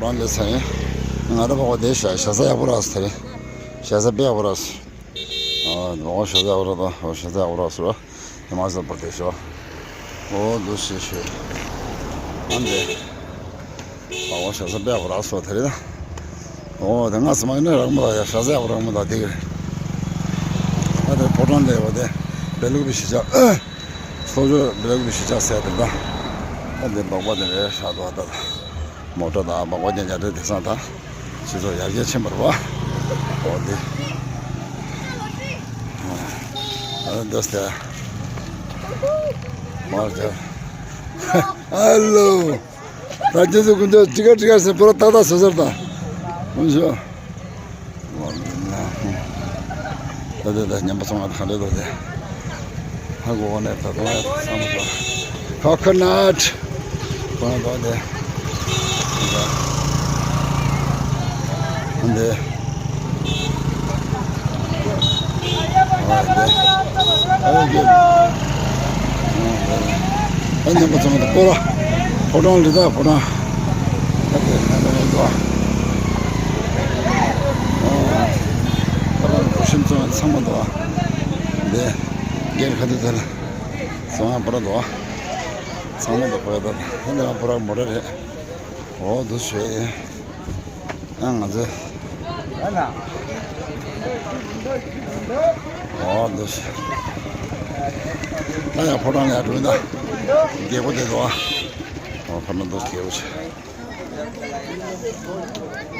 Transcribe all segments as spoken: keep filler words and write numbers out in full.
ཨ་ལེ་ཚ་ཡིན། ང་ར་བ་གོ་དེ་ཤ་ཤ་ས་ཡག་པོ་རག་སོ་ད་རེ། ཤ་ས་དཔེ་ཡག་པོ་རག་སོ། ཨ་ལོ་ཤ་ས་ཡག་པོ་རག་ད་ཤ་ས་ཡག་པོ་རག་སོ། ཧི་མ་ཅལ་པར་དེ་ཤ། ཨོ་དུ་ཤེ་ཤེ། ཨ་འདེ། ཨོ་ཤ་ས་དཔེ་ཡག་པོ་རག་སོ་ད་རེ་ད། ཨོ་དེ་ང་སི་མ་ཡིན་ན་རག་མོ་ད་ཡ་ཤ་ས་ཡག་པོ་རག་མོ་ད་དེ་གི་རེད། ཨ་དེ་ཕོ་བྲང་ལས་འོ་དེ་བེ་ལུག་པི་ཤི་ཅག་ཨ། སོ་ཇོ་བེ་ལུག་པི་ཤི་ཅག་ཟེར་དེ་ད། ཨ་དེ་སྦག་སྦག་དེ་རེད་ཤ་དོ་ད། མོ་ཊ་དང་སྦག་སྦག་ཀྱང་རྒྱ་འདྲེ་དེང་སང་དང་སྤྱི་ཚོགས་ཡར་རྒྱས་ཕྱིན་པ་རེད་པ། འོ་དེ། ཨ་འདི་སྟེ། མར་ཇ། ཧ་ལོ། ད་ཁྱེད་ཚོ་ཀུན་སྤྱོད་ཅི་ག་ཅི་ག་ཟེར་པོ་ར་ཏག་ཏག་བཟོ་ཟེར་དང་། ཀུན་སྤྱོད། ད་ད་ད་ཉམས་པ་ཚང་མ་ག་འདྲ་འདུག་དེ། ཧ་གོ་གོ་ནས་ད་གཏོང་ཡ་བསམ་བློ་ཞིག་ཁོ་ཁོ་ནཊ། གོ་ན་གོ་དེ། འདི། ཨ་ཡེ། ཨ་ཉམས་པ་ཚང་མ་དེ་སྤོ་ར། ཕོ་བྲང་ལི་ད་ཕོ་བྲང་། ཨ་དེ་ན་ན་ཡོད་དོ། ཨ་ཕོ་བྲང་གོ་ཤིན་ཚང་མ་ཚང་མ་དོ། འདི། སྒེར་ཁ་དུ་དེ་ལ། ཚང་མ་ཕོ་བྲང་དོ། ཚང་མ་དོ་ཕོ་བྲང་དོ། ཨ་ནི་ཕོ་བྲང་མོ་ར་རེད། འོ་འདུག་ཞུ་ཡ་ཡིན། ཨ་ང་ཚོ། འོ་འདུག་ཞུ། ད་ཡང་ཕོ་བྲང་ལ་ཡར་འགྲོ་ཡིན་ད། རྒྱལ་པོ་དེ་འདུག་ཨ། འོ་ཕར་ན་འདུག་རྒྱལ་པོ་ཆེ།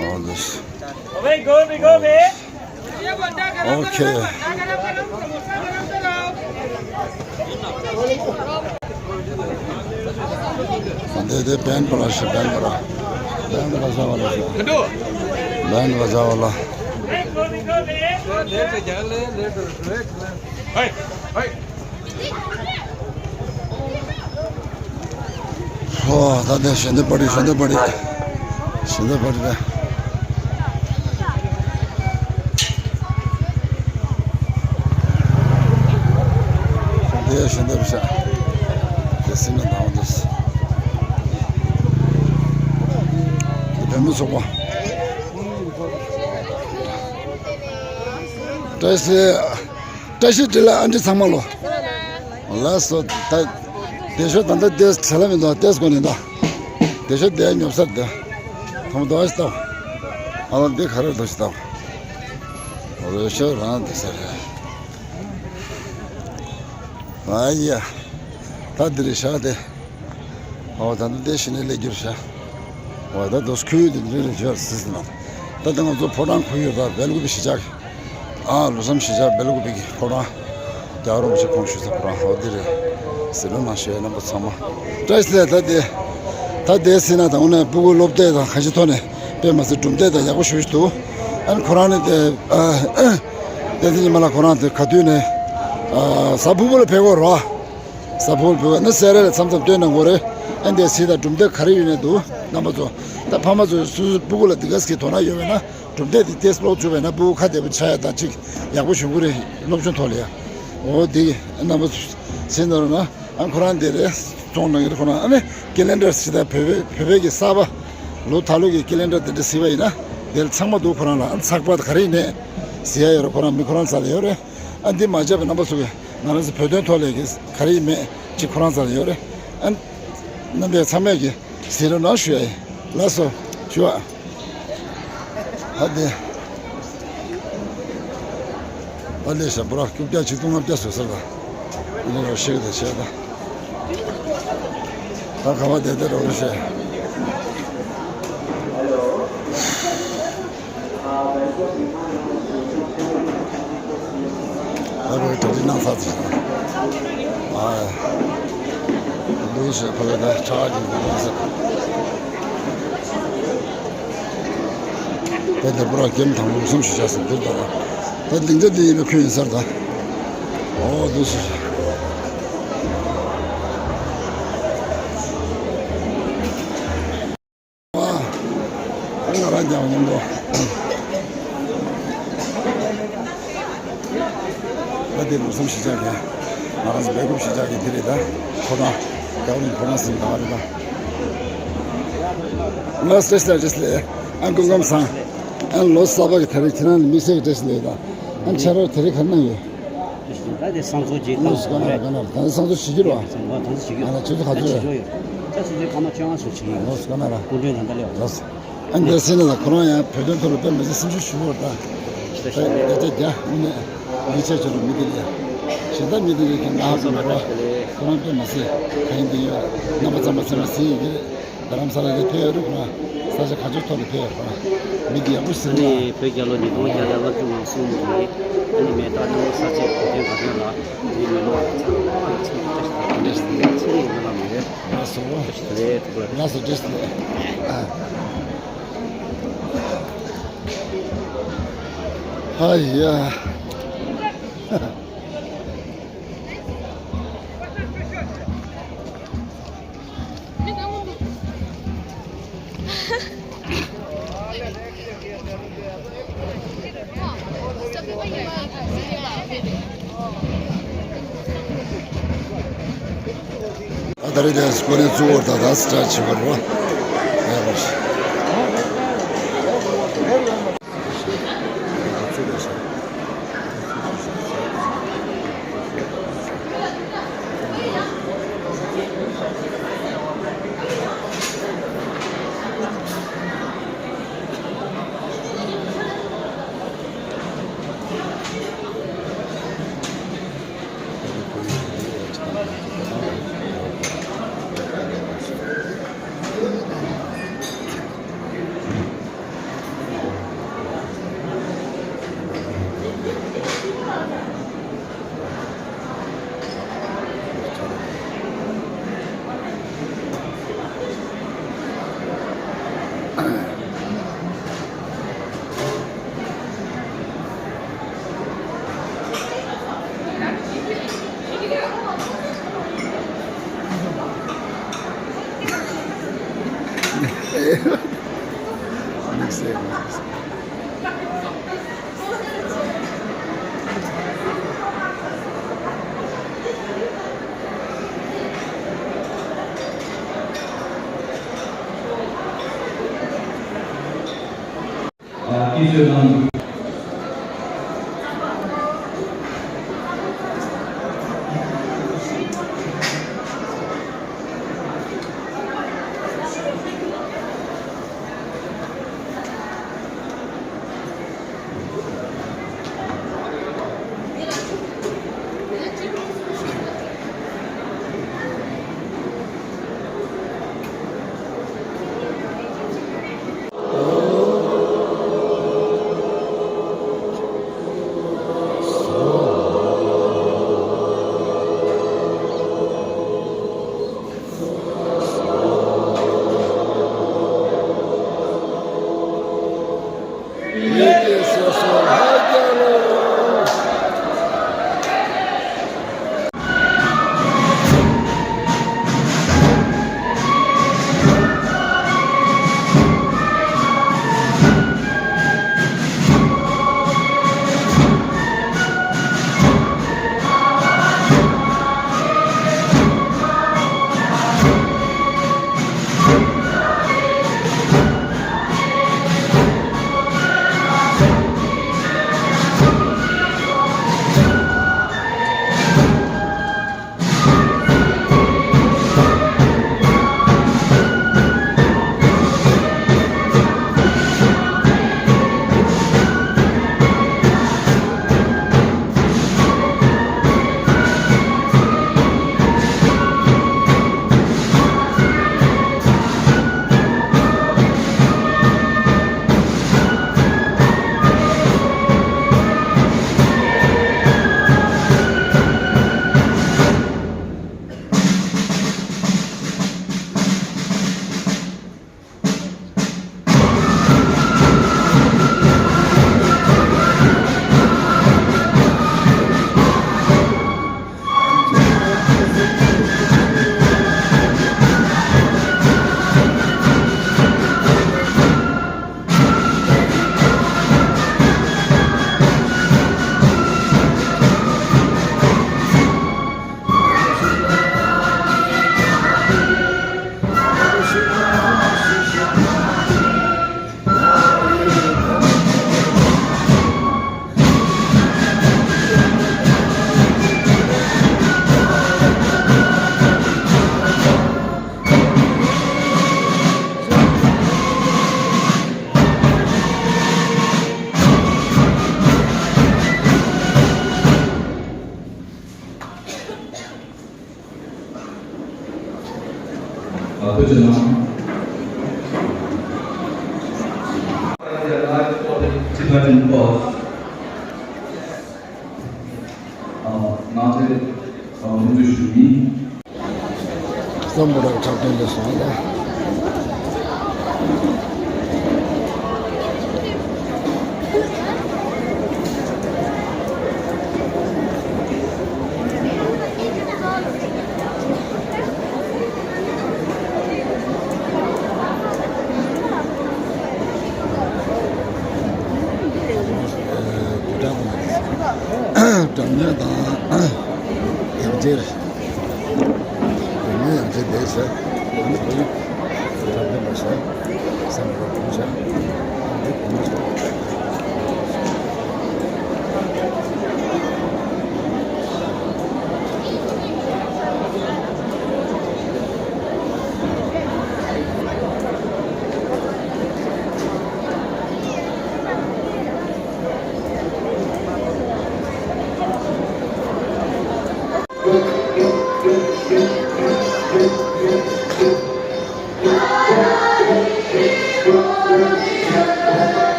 འོ་འདུག་ཞུ། Okay. འདི་འདི་བན་པ་ལ་ཞིག་བན་པ་ལ། བན་པ་བཟའ་བ་ལ་ཞིག་བན་པ་བཟའ་བ་ལ། ཧོ། ད་ལྟ་ཞལ་འདེབས་པ་རེད། ཞལ་འདེབས་པ་རེད། ཞལ་འདེབས་པ་རེད། འདི་ཞལ་འདེབས་བྱ། དེ་སྲིད་ན་དང་འདུག་འདི་བོད་མི་ཚོགས་པ། བཀྲ་ཤིས། བཀྲ་ཤིས་བདེ་ལེགས་ཨ་འདྲི་ཚང་མ་ལོ། ལགས་སོ། ད་དེ་ཤོད་ད་ལྟ་དེ་བྱ་ལ་མི་འདུག་དེ་སྒོ་ནས་ད། དེ་ཤོད་དེ་ཉོབ་སར་དེ། ཐོང་དོ་ཞིག་ལྟ། ཨ་ལ་འདི་ག་རེ་འདུག་ཞིག་ལྟ། རོལ་ཤོད་རང་དེ་ས་རེད། ཨ་ཡ། ད་འདི་རེད་ཤག་དེ། ཨོ་ད་ནི་དེ་ཤི་ནས་ལས་རྒྱུར་བྱ། ཨོ་ད་དོ་སྐུའི་དེ་འདྲ་རེ་བྱོས་སྲིད་ཟིན་ན། ད་དེ་ང་ཚོ་ཕོ་བྲང་ཁུལ་ཡོད་ད་བེལ་ཀུ་པི་གཞིས་ཆགས། ཨ་ལོ་སམ་གཞིས་ཆགས་བེལ་ཀུ་པི་གི་ཕོ་བྲང་། རྒྱལ་བ་རིན་པོ་ཆེ་དགོངས་ཞུ་ས་ཕོ་བྲང་ཨོ་དེ་རེད། ཟི་ལོ་ན་ཞོལ་རྣམ་པ་ཚང་མ། བཀྲ་ཤིས་བདེ་ལེགས། ད་དེ། ད་དེ་སྲིད་ན་ད་འོ་ནས་སྤུ་གུ་སློབ་དེབ་དང་གང་ཅི་ཐོག་ནས་དཔེ་མ་ཟད་སྒྲུང་དེབ་དང་ཡག་པོ་ཞུ་ཞུ་འདུག་ཨ་ནི་ཁོ་རང་ནི་དེ། དེ་དེ་ཉི་མ་ལ་ཁོ་རང་དེ་ག་དུས་ནས། ས་ཕུ་བོ་ལ་ཕེབས་དགོས་རེད་བ། ས་ཕུ་བོ་ལ་ཕེབས་དགོས་ན་སེ་ར་ལ་མཚམས་མཚམས་སྟོན་གནང་དགོས་རེད། ཨ་འདས་སི་ད་གྲུབ་མཐའ་ག་རེ་ཡོད་ནས་འདུག་རྣམ་པ་ཚོ། ད་ཕ་མ་ཚོ་སུ་སུ་སྤུ་གུ་ལ་འདི་ག་སི་གི་དོ་སྣང་ཡོད་པས་ན་གྲུབ་མཐའ་འདི་ཏེས་ཀློག་ཚུགས་པས་ན་སྤུ་གུ་ཁ་བདེ་པོ་ཆགས་ཡ་ད་ཅིག་ཡག་པོ་བྱུང་གི་རེད། སློབ་སྦྱོང་ཐོག་ལ་ཡ། འོ་འདི་རྣམ་པ་ཚོ་སེ་ནོར་ན་ཨ་ཁོ་རང་འདི་རེད། བཙོང་གནང་གི་རེད་ཁོ་རང་ཨ་ནི་ཀེ་ལེན་ཌར་སི་ད་བོད་པའི་བོད་པའི་གི་གསར་པ་ལོ་ད་ལོ་གི་ཀེ་ལེན་ཌར་དེ་འདྲ་གཟིགས་པ་ཡིན་ན་དེར་ཚང་མ་འདུག་ཁོ་རང་ལ་ཨ་ཚགས་པར་ག་རེ་ཡིན་ནས་གཟིགས་ཡ་ཡོད་རེད། ཁོ་རང་མི་ཁོ་རང་རྩ་ལ་ཡོད་རེད། ཨ་འདི་མ་བྱས་པའི་རྣམ་པ་ཚོ་གི་ང་རང་ཚོ་བོད་དོན་ཐོག་ལས་ཀྱི་ག་རེ་ཡིན་མེད་ཅིག་ཁོ་རང་རྩ་ལ་ཡོད་རེད། ཨ་རྣམ་པས་ཚང་མས་ཀྱི་གཟིགས་རོགས་གནང་ཞུ་ཡ་ཡིན། ལགས་སོ། ཞུ་བ། ཨ་དེ། ཨ་ལས་ཞབས་པོ་ར་རྐུབ་བཀྱག་ཆིག་སྟོང་ལྔ་བརྒྱ་བཟོས་ཟེར་ད། ཨ་ནི་རོ་ཤེག་དེ་བྱས་ད། ད་ག་བ་དེ་དེ་རོ་རོ་ཤེག་ཨ་རོ་གྲ་སྒྲིག་གནང་ཚར་ཚར། ཨ། ལུས་ཤེས་ཕ་གི་ད་ཁྲག་གི་ལུས་ཤེས། ད་དེ་པུ་ར་ཀེམ་དང་ལུགས་སམ་ཞུ་བྱ་ཟེར་འདིར་ད། ད་ལིང་ཚ་འདི་ཡིན་པའི་ཁུལ་ཡིན་ཟེར་ད། ཨོ་ལུས་ཤེས། ང་རང་ཀྱང་མཉམ་དུ། ད་དེ་ལུགས་སམ་གཞིས་ཆགས་ཀྱི། ང་རང་ཚོ་སྦེལ་ཀོབ་གཞིས་ཆགས་ཀྱི་འདི་རེད་ད། ཕོ་བྲང་། རྒྱལ་བ་རིན་པོ་ཆེ་ཕོ་བྲང་ཟེར་ནི་ད་ག་རེད་ད། ལོ་སི་ཏྲེས་ལ་ཏྲེས་ལེ། ཨ་སྐུ་ཁམས་བཟང་། ཨ་ལོ་གསར་པ་གི་དེ་རིང་ཁྱེད་རང་ལ་དམིགས་བསལ་གྱི་ཏྲེས་ལེ་དང་། ཨ་ཕྱག་རོགས་དེ་རིང་ག་རེ་གནང་ཡོད། ད་དེ་བསང་གསོལ་ཅིག་ལོ་སི་ག་ན་ར་ག་ན་ར་ད་བསང་གསོལ་བྱེད་ཀྱི་རེད་བ། ད་བསང་གསོལ་བྱེད་ཀྱི་ཡོད། ཨ་ལ་ཆུ་ཚོད་ག་ཚོད་རེད། ད་ཆུ་ཚོད་སྐར་མ་བཅོ་ལྔ་ཙམ་བྱེད་ཀྱི་ཡོད། ལོ་སི་ག་ན་ར་སྐུ་མགྲོན་རང་ད་ལེ་བ། ལོ་སི། ཨ་འདི་སེམས་ལ་ཁོ་རང་ཡང་བོད་དོན་ཐོག་ལ་དཔེ་མི་སྲིད་སེམས་ཤུགས་ཞུ་བར་ད། དེ་དེ་རྒྱ་དངོས་གནས་ཡིད་ཆེས་ཆེ་རུ་མི་འདི་ལ་ཞེ་དྲག་མི་འདི་ལ་གི་ང་ཧ་གོ་མེད་པ། ཁོ་རང་དཔེ་མི་སྲིད་ག་ཡིན་འདི་ཡོད། རྣམ་པ་ཚང་མ་ཚང་མ་སེ་ཡི་གེ་རྡ་རམ་ས་ལ་ལ་ཕེབས་ཡོད་རེད། ཁོ་རང་ས་ཆ་ག་ཚོད་ཐོག་ལ་ཕེབས་ཡོད་རེད། མི་འདི་ཡག་པོ་ཟེར་ན། ཨ་ནི་བོད་རྒྱལ་ལོ་ཉིས་སྟོང་བརྒྱ་དང་ལྔ་བཅུ་ང་གསུམ་གྱི་ཨ་ནི་མེ་སྟག་གནམ་ལོ་གསར་ཚེས་བོད་དོན་བར་དོན་ལ་ཨ་ནི་མི་ལོ་ཚང་མ་ལ་ཚང་མ་ཚང་མ་ཚང་མ་ཡོད། ལགས་སོ། ལགས་སོ། ལགས་སོ། བཀྲ་ཤིས་བདེ་ལེགས། ཨ། ཧ་ཡ། ད་ད་རེས་དེ་སྐོར་ནས་གཙོ་བོར་ད་ད་སི་ཊར་བྱེད་པར་རོ། ཡ་རོ། Tibetan pause. ང་ཚོས་འདུག་ཞུ་ཡིན། བསམ་པ་རང་འཁྲབ་སྟོན་ལས་སོང་ལ། སྒྲ་སྙན་དང་ཡང་རྩེར། སྒྲ་སྙན་ཡང་རྩེར་བསྡད་ཟེར། ཨ་ནི་བོད་ཡིག་རབ་འབྱམས་པ་ཟེར། བསམ་པ་གོང་ཆ། འདི་གོང་ཆ།